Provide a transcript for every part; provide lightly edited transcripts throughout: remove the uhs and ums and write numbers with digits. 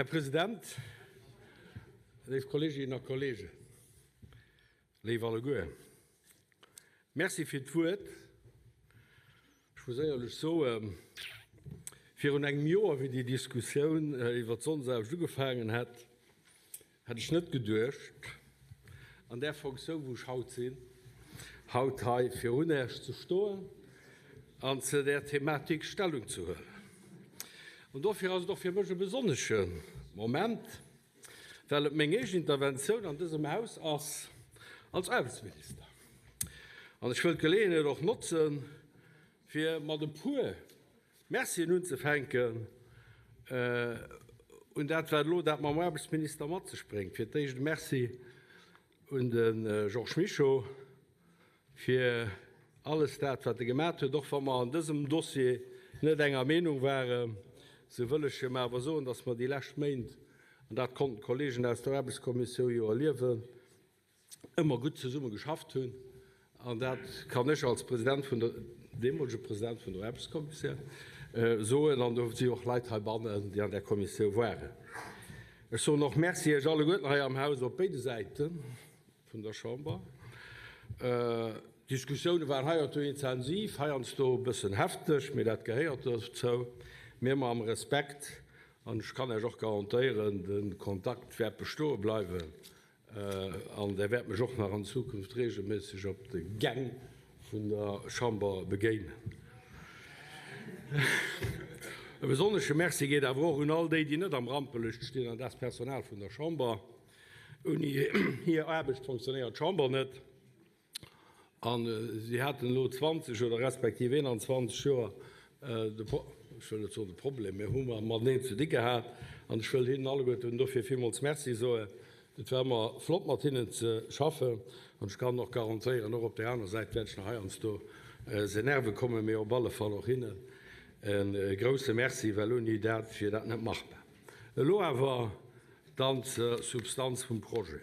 Här President, léif Kolleeginnen a Kolleegen, léif alleguer, Merci fir d'Wuert. Ech muss éierlech soen, virun engem Joer, wéi déi Diskussioun iwwert d'Sonndesaarbecht ugefaangen hat, Hätt ech net geduecht, an där Fonctioun, wou ech haut sinn, haut hei virun Äech ze stoen an ze där Thematik Stellung ze huelen. An dofir ass et och fir mech e besonnesche Moment, well et meng éischt Interventioun an dësem Haus ass als Aarbechtsminister. An ech wëll d'Geleeënheet och notzen, fir mat e puer Mercien unzefänken un dat, wat elo dat mam Aarbechtsminister mat sech bréngt. Fir d'éischt e Merci un de Georges Mischo fir alles dat, wat e gemat huet. Och wa mer an dësem Dossier net enger Meenung waren, esou wëll ech him awer soen, dass mer déi lescht Méint, an dat konnten d'Kollegen aus der Aarbechtskommissioun jo erliewen, ëmmer gutt zesumme geschafft hunn, an dat kann ech als President vun der, deemolege President vun der Aarbechtskommissioun soen, an do si och Leit heibannen, déi an där Kommissioun waren. Ech soen och Merci Iech alleguerten hei am Haus op béide Säite vun der Chamber. D'Diskussioune waren heiansdo intensiv, heiansdo e bëssen hefteg, mee dat gehéiert dozou, mee ëmmer am Respekt. An ech kann Iech och garantéieren, de Kontakt wäert bestoe bleiwen. An Der wäert mech och nach an Zukunft regelméisseg op de Gäng vun der Chamber begéinen. E besonnesche Merci geet awer och un all déi, déi net am Rampelicht stinn, an dat ass d'Personal vun der Chamber. Ouni hir Aarbecht fonctionnéiert d'Chamber net. A si haten elo 20 oder respektiv 21 Joer de, ech wëll net soen de Problem, mä hu mer mateneen ze di gehat. An ech wëll hinnen alleguerten dofir villmools Merci soen. Et war ëmmer flott mat hinnen ze schaffen. An ech kann och garantéieren, och op där aner Säit wäert ech nach heiansdo s'énerve kommen, mee op alle Fall och hinnen e grouse Merci, well ouni dat wier dat net machbar. Elo awer dann zur Substanz vum Projet.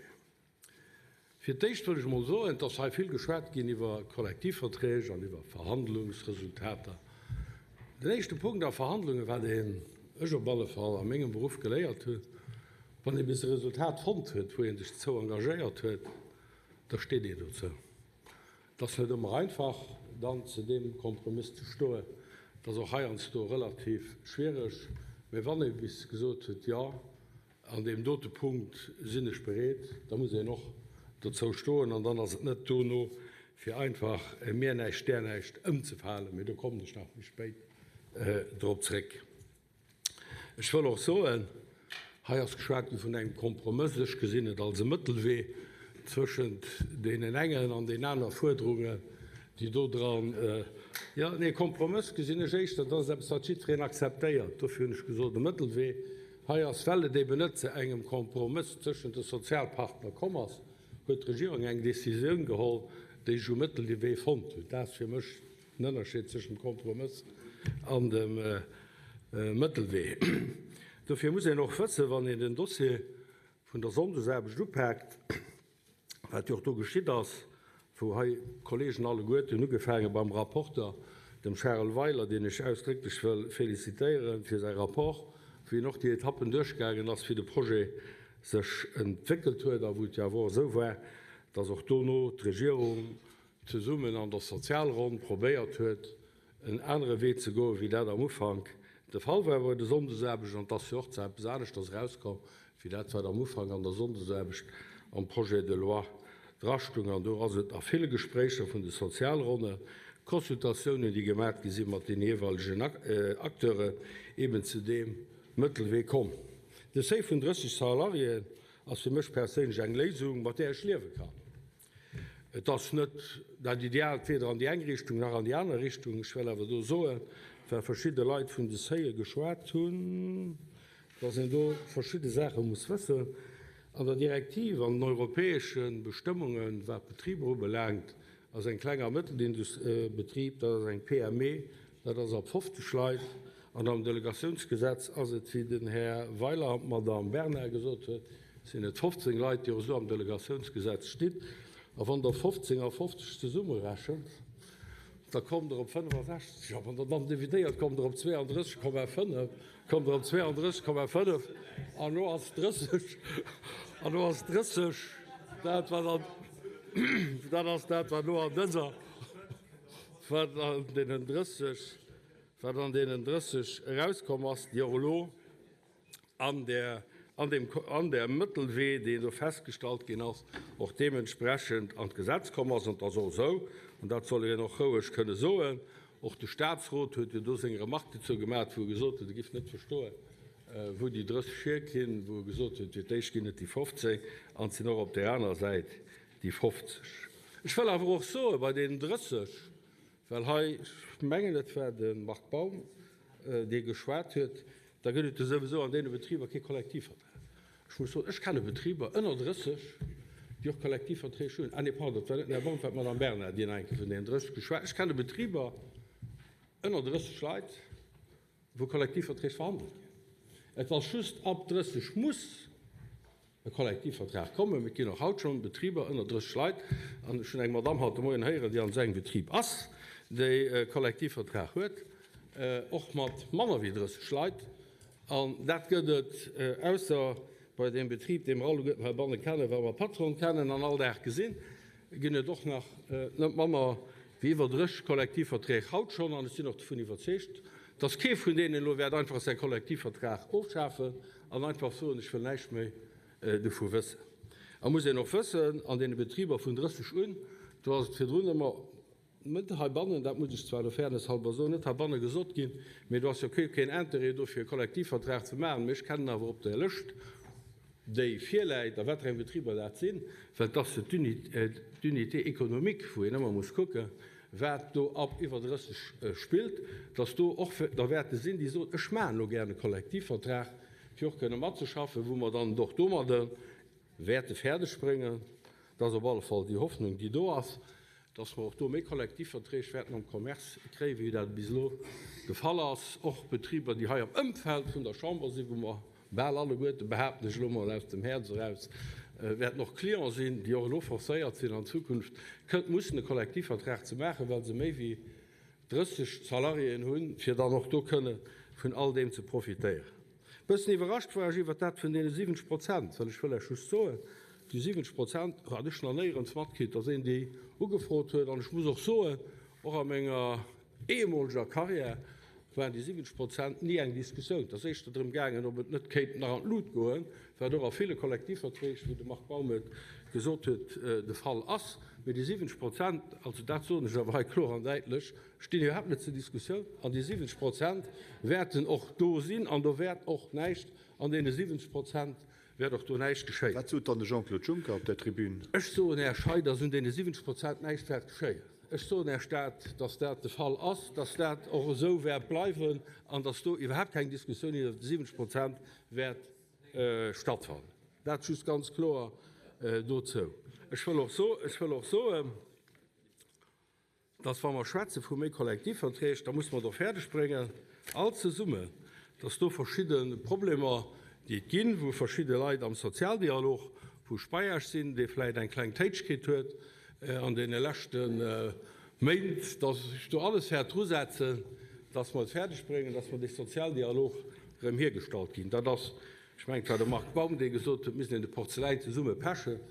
Fir d'éischt wëll ech emol soen, et ass hei vill geschwat ginn iwwer Kollektivverträg an iwwer Verhandlungsresultater. Den éischte Punkt a Verhandlungen, wat een, ech op alle Fall, a mengem Beruff geléiert hunn, Wann ee bis e Resultat fonnt huet, wou ee sech dozou engagéiert huet, da steet een dozou. Et ass net ëmmer einfach, dann zu deem Kompromiss ze stoen. Et ass och heiansdo relativ schwiereg. Mä wann ee bis gesot huet, Jo, An deem dote Punkt sinn ech bereet, da muss een och dozou stoen an dann ass et net dono fir einfach mir näischt, där näischt ëmzefalen. Mee do kommen ech nach méi spéit drop zréck. Ech wëll och soen, hei ass geschwat gi vun engem Kompromëss. Ech gesinn et als e Mëttelwee zwëschent deenen engen an deenen aner Fuerderungen, déi do dran, jo, nee, Kompromëss gesinn ech éischter, dat ass eppes, wat jiddwereen akzeptéiert. Dofir hunn ech gesot e Mëttelwee. Hei ass, well et eben net ze engem Kompromëss tëschent de Sozialpartner komm ass, huet d'Regierung eng Décisioun geholl, déi ech um Mëttelwee fonnt hunn. Dat ass fir mech den Ënnerscheed tëschent dem Kompromëss an dem Mëttelwee. Dofir muss een och wëssen, wann een den Dossier vun der Sonndesaarbecht upaakt, wat jo och do geschitt ass, wou hei d'Kollegen alleguerten, ugefaange beim Rapporter, dem Charel Weiler, deen ech ausdrécklech wëll félicitéiere fir säi Rapport, wou hien och déi Etappen duerchgaangen ass, wéi de Projet sech entwéckelt huet a wou et jo awer och esou war, dass och dono d'Regierung zesummen an der Sozialronn probéiert huet, en anere Wee ze goen, wéi dat am Ufank de Fall war bei der Sonndesaarbecht. An et ass jo och zu eppes aneschters erauskomm, wéi dat, wat am Ufank an der Sonndesaarbecht am Projet de loi drastung. An do ass et a ville Gespréicher vun de Sozialronnen, Consultatiounen, déi gemat gi si mat deene jeeweilegen Acteuren, eeben zu deem Mëttelwee komm. De Seuil vun 30 Salariéen ass fir mech perséinlech eng Léisung, mat där ech liewe kann. Et ass net dat Ideaalt, weder an déi eng Richtung nach an déi aner Richtung. Ech wëll awer do soen, well verschidde Leit vun de Seuile geschwat hunn, dass een do verschidde Saache muss wëssen. An der Direktiv, an den europäesche Bestëmmungen, wat d'Betriber ubelaangt, ass eng Kleng a Mëttelbetrib, dat ass eng PME, dat ass ab 50 Leit. An am Delegatiounsgesetz ass et, wéi den Här Weiler an d'Madame Bernard gesot huet, sinn et 15 Leit, déi och esou am Delegatiounsgesetz stinn. A wann Der 15 a 50 zesummerechent, Da kommt Der op 65, a wann Der dann dividéiert, kommt Der op 32,5, kommt Der op 32,5, an elo ass 30, an elo ass 30 dat, wat an, dat ass dat, wat elo an dëser, wat an deenen 30, wat an deenen 30 erauskomm ass, déi och elo an där, an deem, an där Mëttelwee, deen do festgestallt ginn ass, och deementsprechend an d'Gesetz komm ass. An et ass och esou, an dat soll een och roueg kënne soen, och de Statsrot huet jo do seng Remarque dozou gemaach, wou e gesot huet, e giff net verstoen, wou déi 30 hierkinn, wou e gesot huet, fir d'éischt ginn et déi 15 an et sinn och op där aner Säit déi 50. Ech wëll awer och soen, bei deenen 30, Well hei, ech mengen et war de Marc Baum, dee geschwat huet, da gëtt et jo souwisou an deene Betriber kee Kollektivvertrag. Ech muss soen, ech kenne Betriber ënner 30, déi och Kollektivverträg hunn. Ah nee, pardon, et war net den Här Baum, et war d'Madame Bernard, déi nach eng Kéier vun deenen 30 geschwat. Ech kenne Betriber ënner 30 Leit, wou Kollektivverträg verhandelt ginn. Et ass just, ab 30 muss e Kollektivvertrag kommen. Mee et ginn och haut schonn Betriber ënner 30 Leit, an ech hunn eng Madamm haut de Moien héieren, déi an esou engem Betrib ass, déi e Kollektivvertrag huet, och mat manner wéi 30 Leit. An dat gëtt et ausser bei deem Betrib, dee mer alleguerten heibanne kennen, well mer Patron kennen an all Dag gesinn, ginn et och nach net manner wéi iwwer 30 Kollektivverträg haut schonn. An ech sinn och dovun iwwerzeegt, dass kee vun deenen elo wäert einfach säi Kollektivvertrag ofschafen an einfach soen, ech wëll näischt méi dovu wëssen. A muss een och wëssen, an deene Betriber vun 30 un, do ass et virdrun ëmmer, net heibannen, dat muss ech zwar der Fairness halber soen, net heibanne gesot ginn, mee do ass jo keen Interêt do fir e Kollektivvertrag ze maachen, mee ech kennen awer op der Lëscht, déi virläit, a wat fir eng Betriber dat sinn, well et ass jo d'Unité économique, wou een ëmmer muss kucken, wat do ab iwwer 30 spillt, dass do och der wäerte sinn, déi soen, ech maachen elo gären e Kollektivvertrag, fir och kënne matzeschaffen, wou mer dann et och domadde wäerte fäerdegbréngen, dat ass op alle Fall déi Hoffnung, déi do ass, dass mer och do méi Kollektivverträg wäerten am Commerce kréien, wéi dat bis elo de Fall ass. Och Betriber, déi hei am Ëmfeld vun der Chamber sinn, wou mer bal alleguerten, behaapten ech elo mol aus dem Häerz eraus, wäerten och Client sinn, déi och elo forcéiert sinn, an Zukunft kënnt mussen e Kollektivvertrag ze maachen, well se méi wéi 30 Salariéen hunn, fir dann och do kënne vun all deem ze profitéieren. Bëssen iwwerrascht war ech iwwert dat vun deene 70 Prozent, well ech wëll lech just soen, déi 70 Prozent hat ech nach néierens matkritt, dass een déi ugefrot huet. An ech muss och soen, och a menger ehemoleger Carrière waren déi 70 Prozent ni eng Diskussioun. Et ass éischter drëm gaangen, ob et net kéint nach an d'Lut goen, wat och a ville Kollektivverträg, wéi de Marc Baum et gesot huet, de Fall ass. Mee déi 70 Prozent, also dat soen ech awer hei kloer an däitlech, stinn iwwerhaapt net zur Diskussioun an déi 70 Prozent wäerten och do sinn an do wäert och näischt, an deene 70 Prozent wäert och do näischt geschéien. Wat sot dann de Jean-Claude Juncker op der Tribün? Ech soen Iech hei, dass un deene 70 Prozent näischt wäert geschéien. Ech soen Iech dat, dass dat de Fall ass, dass dat och esou wäert bleiwen an dass do iwwerhaapt keng Diskussioun iwwert déi 70 Prozent wäert stattfannen. Dat just ganz kloer dozou. Ech wëll och soen, dass wa mer schwätze vu méi Kollektivverträg, da musse mer et och fäerdeg bréngen, all zesummen, dass do verschidde Problemer, déi et ginn, wou verschidde Leit am Sozialdialog, wou Speiasch sinn, dee vläicht eng kleng Téitschkeet huet an deene leschte Méint, dass ech do alles wäert drusetzen, dass mer et fäerdeg bréngen, dass mer dee Sozialdialog erëm hiergestallt ginn. Dat ass, ech mengen, et war de Marc Baum, dee gesot huet, mir missten de Porzeläin zesumme pechen.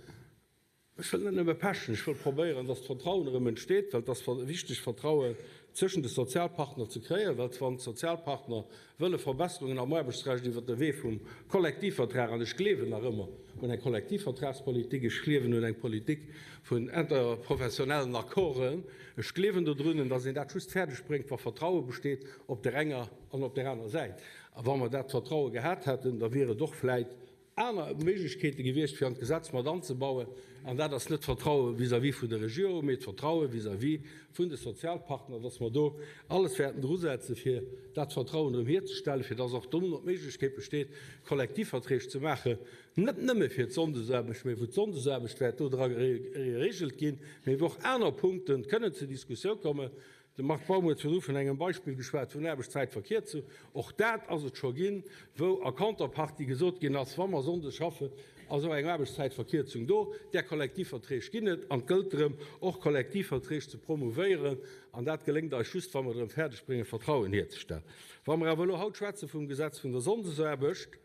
Ech wëll net nëmme pechen, ech wëll probéieren, dass d'Vertrauen erëm entsteet, well et ass wichteg, Vertrauen zwëschen de Sozialpartner ze kréien, well wann d'Sozialpartner wëlle Verbesserungen am Aarbechtsrecht iwwert de Wee vum Kollektivvertrag, an ech gleewen nach ëmmer un eng Kollektivvertragspolitik, ech gleewen un eng Politik vun interprofessionellen Accorden, ech gleewen dodrun, dass een dat just fäerdeg bréngt, wa Vertraue besteet op där enger an op där aner Säit. A wa mer dat Vertraue gehat hätten, da wier et och vläit aner Méiglechkeete gewiescht, fir an d'Gesetz mat anzebauen. An dat ass net d'Vertraue vis-à-vis vun der Regierung, mee d'Vertraue vis-à-vis vun de Sozialpartner, dass mer do alles wäerten drusetzen, fir dat Vertrauen erëm hierzestellen, fir dass och dono d'Méiglechkeet besteet, Kollektivverträg ze maachen, net nëmme fir d'Sonndesaarbecht, mee wou d'Sonndesaarbecht wäert do dra geregelt ginn, mee wou och aner Punkte kënnen zur Diskussioun kommen. De Marc Baum huet virdru vun engem Beispill geschwat vun Aarbechtszäitverkierzung. Och dat ass et scho ginn, wou a Contrepartie gesot ginn ass, wa mer sonndes schaffen. Ass och eng Aarbechtszäitverkierzung do. Där Kollektivverträg ginn et an et gëllt drëm, och Kollektivverträg ze promouvéieren. An dat geléngt eis just, wa mer et erëm fäerdegbréngen, Vertrauen hierzestellen. Wa mer awer elo haut schwätze vum Gesetz vun der Sonndesaarbecht,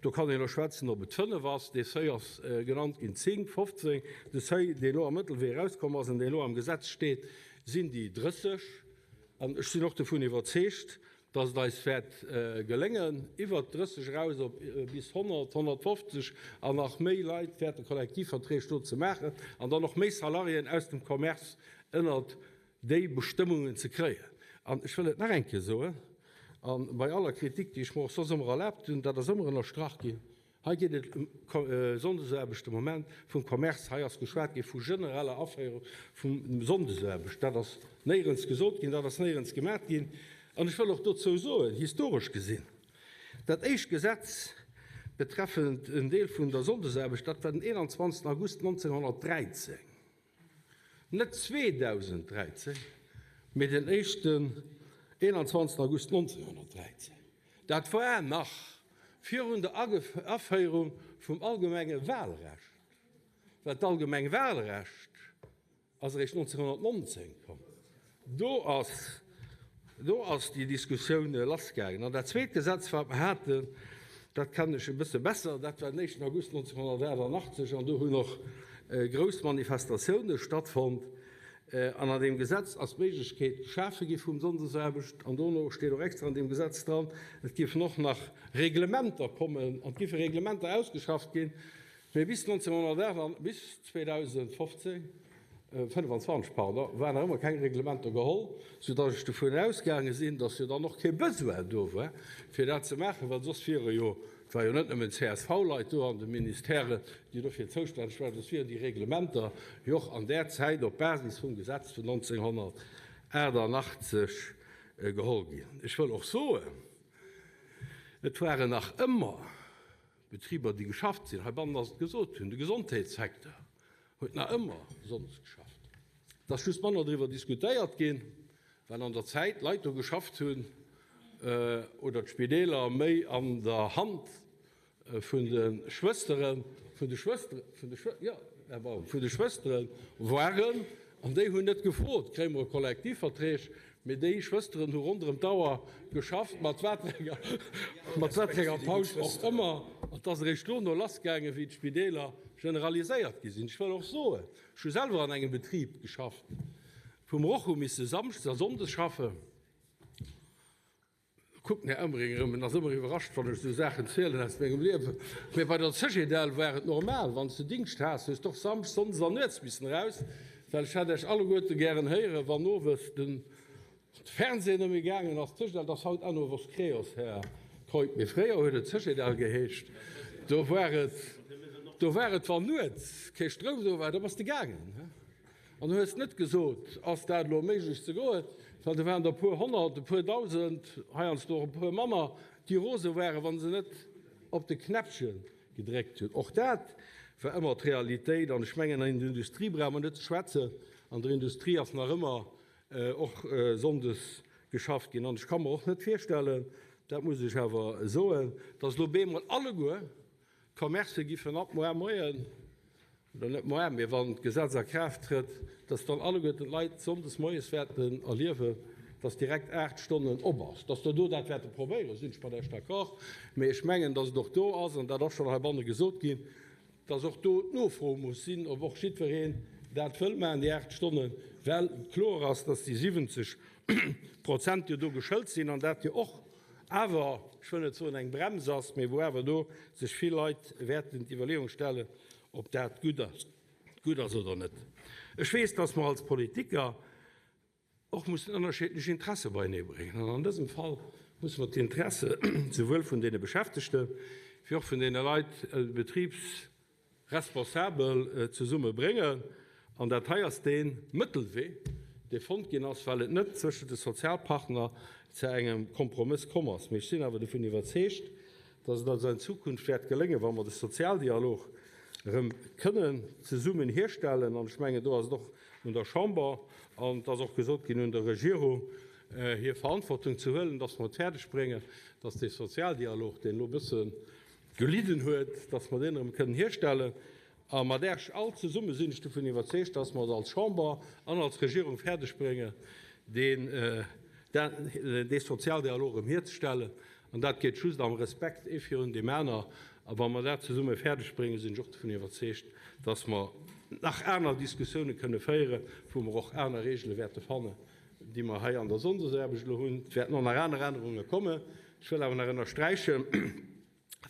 do kann een elo schwätzen, ob et fënnef ass, dee Seuil ass genannt ginn, zéng, 15, de Seuil, deen elo am Mëttelwee erauskomm ass an deen elo am Gesetz steet, sinn déi 30. An ech sinn och dovun iwwerzeegt, dass et eis wäert geléngen, iwwert 30 eraus op bis 100, 150 an nach méi Leit wäerte Kollektivverträg do ze maachen an dann och méi Salariéen aus dem Commerce ënnert déi Bestëmmungen ze kréien. An ech wëll et nach eng Kéier soen, a bei aller Kritik, déi ech mer och soss ëmmer erlaabt hunn, dat ass ëmmer ënnerstrach ginn, Hei geet et ëm Sonndesaarbecht de Moment vum Commerce. Hei ass geschwat gi vu genereller Aféierung vum Sonndesaarbecht. Dat ass néierens gesot ginn, dat ass néierens gemat ginn. An ech wëll och dozou soen, historesch gesinn, dat éischt Gesetz betreffend en Deel vun der Sonndesaarbecht, dat war den 21. August 1913. Net 2013, mee den éischten 21. August 1913. Dat war nach virun der Aféierung vum allgemenge Wahlrecht, well d'allgemeng Wahlrecht ass eréischt 1919 komm. Do ass, do ass déi Diskussioun lassgaangen. An dat zweet Gesetz, wat mer haten, dat kennen ech e bësse besser, dat war den éischten August 1988, an do hunn och grouss Manifestatioune stattfonnt. An an deem Gesetz ass d'Méiglechkeet geschafe gi vum Sonndesaarbecht. An dono steet och extra an deem Gesetz dran, et géifen och nach Reglementer kommen an et géife Reglementer ausgeschafft ginn, Mee bis 1908 an bis 2015, 25, pardon, waren nach ëmmer keng Reglementer geholl, soudass ech dovun ausgaange sinn, dass jo dann och kee Besoin do war, fir dat ze maachen, well soss wiere jo, et war jo net nëmmen CSV-Leit do an de Ministèren, déi dofir zoustänneg waren, soss wieren déi Reglementer jo och an där Zäit op Basis vum Gesetz vun 1988 geholl ginn. Ech wëll och soen, et waren nach ëmmer Betriber, déi geschafft sinn, heibannen ass et gesot ginn, de Gesondheetssecteur huet nach ëmmer sonndes geschafft. Et ass just manner driwwer diskutéiert ginn, well an der Zäit Leit do geschafft hunn oder d'Spideeler méi an der Hand vun de Schwësteren, vun de Schwësteren, vun de Schwë, jo, Här Baum, vun de Schwëstere waren. An déi hunn net gefrot, kréie mer e Kollektivverträg, Mee déi Schwësteren hu ronderëm d'Auer geschafft, mat watrenger Paus och ëmmer. An et ass eréischt dono lassgaangen, wéi d'Spideeler generaliséiert gi sinn. Ech wëll och soen, ech hu selwer an engem Betrib geschafft, wou mer och hu misse samschdes a sonndes schaffen. Kuckt den Här Emering erëm, en ass ëmmer iwwerrascht, wann ech esou Saachen zielen aus mengem Liewen. Mee bei der Cegedel war et normal, wann s de Dingscht has, hues d'och samschdes, sonndes an nuets missen eraus, well ech hätt Iech alleguerte gären héieren, wann owes de Fernseh net méi gaangen ass. Cegedel, dat ass haut Anno Vos Creos, Här Keup, mee fréier huet et Cegedel geheescht. Do war et, do war et, wann nuets kee Stroum do war, da bass de gaangen. An hues net gesot, ass dat elo méiglech ze goen, well do waren der e puer honnert, e puer dausend, heiansdo och e puer manner, déi rose waren, wa se net op de Knäppche gedréckt hunn. Och dat war ëmmer d'Realitéit. An ech mengen, an der Industrie brauche mer net ze schwätzen, an der Industrie ass nach ëmmer och sonndes geschafft ginn. An ech ka mer och net virstellen, dat muss ech awer soen, datt elo bemol alleguer D'Commercë giffen ab moar Moien, oder net moar, mee wann d'Gesetz a Kraaft trëtt, dass dann alleguerten d'Leit sonndes moies wäerten erliewen, dass direkt 8 Stonnen op ass. Dass der do dat wäerte probéieren, sinn ech mat Iech d'accord, mee ech mengen, dass et och do ass, an dat ass schonn heibanne gesot ginn, dass och do d'Nofro muss sinn, ob och jiddwereen dat wëll maachen, déi 8 Stonnen, well kloer ass, dass déi 70 Prozent jo do geschëlt sinn an dat jo och awer, ech wëll net soen eng Brems ass, mee wou awer do sech vill Leit wäerten d'Iwwerleeung stellen, ob dat gutt ass, gutt ass oder net. Ech weess, dass mer als Politiker och mussen ënnerschiddlech Interesse beienee bréngen. An an dësem Fall musse mer d'Interesse souwuel vun deene Beschäftegte wéi och vun deene Leit, Betribs-, Responsabel zesumme bréngen. An dat hei ass dee Mëttelwee, dee fonnt ginn ass, well et net zwëschent de Sozialpartner zu engem Kompromëss komm ass. Mee ech sinn awer dovun iwwerzeegt, dass et eis an Zukunft wäert geléngen, wa mer de Sozialdialog erëm kënnen zesummen hierstellen. An ech mengen, do ass et och un der Chamber, an et ass och gesot ginn, un der Regierung, hir Verantwortung ze huelen, dass mer et fäerdegbréngen, dass dee Sozialdialog, deen elo e bësse. Gelidden huet, dass mer deen erëm kënnen hierstellen. A mat Iech all zesumme sinn ech dovun iwwerzeegt, dass mer et als Chamber an als Regierung fäerdegbréngen, deen, dee Sozialdialog erëm hierzestellen. An dat geet just am Respekt ee virun deem aner. A wa mer dat zesumme fäerdegbréngen, sinn ech och dovun iwwerzeegt, dass mer nach aner Diskussioune kënne féieren, wou mer och aner Reegele wäerte fannen, déi mer hei an der Sonndesaarbecht elo hunn. Et wäerten och nach aner Ännerunge kommen. Ech wëll awer nach ënnersträichen,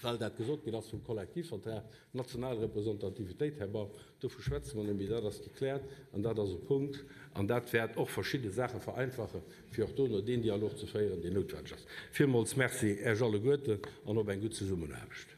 well dat gesot ginn ass vum Kollektivvertrag, national Representativitéit, Här Baum, dovu schwätze mer net méi, dat ass gekläert an dat ass e Punkt an dat wäert och verschidde Saache vereinfachen, fir och dono deen Dialog ze féieren, deen noutwenneg ass. Villmools Merci Iech alleguerten an op eng gutt Zesummenaarbecht.